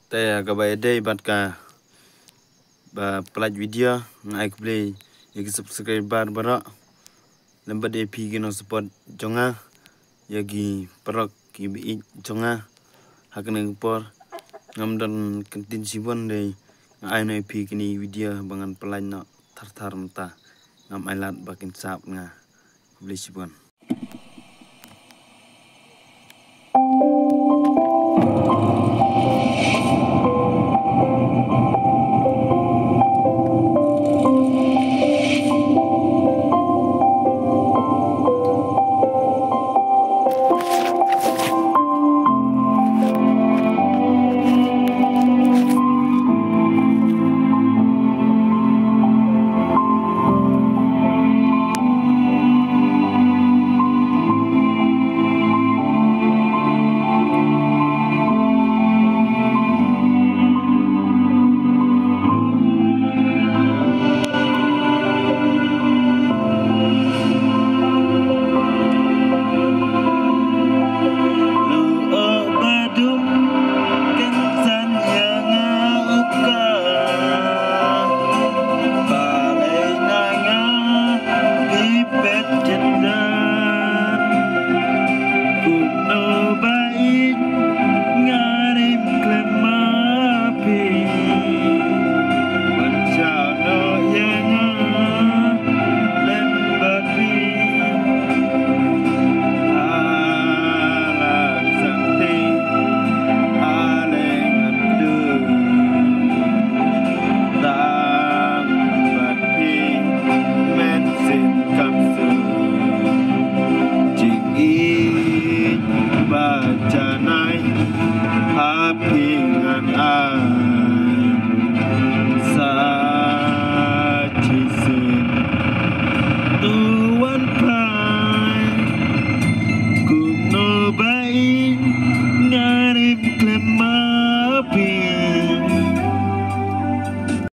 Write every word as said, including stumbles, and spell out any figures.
Te kaba ïadei bad kaba plie video, nga ai khublei ïa ki subscriber baroh, lem bad ïa phi ki nongsupport jong nga, ïa ki paralok kiba ïeit jong nga. Ha kane ka por ngam don kyntien shibun, dei nga ai noh ïa phi kine ki video ba ngan plie noh thar thar mynta. Ngam ai lad ba kin sap nga. Khublei shibun.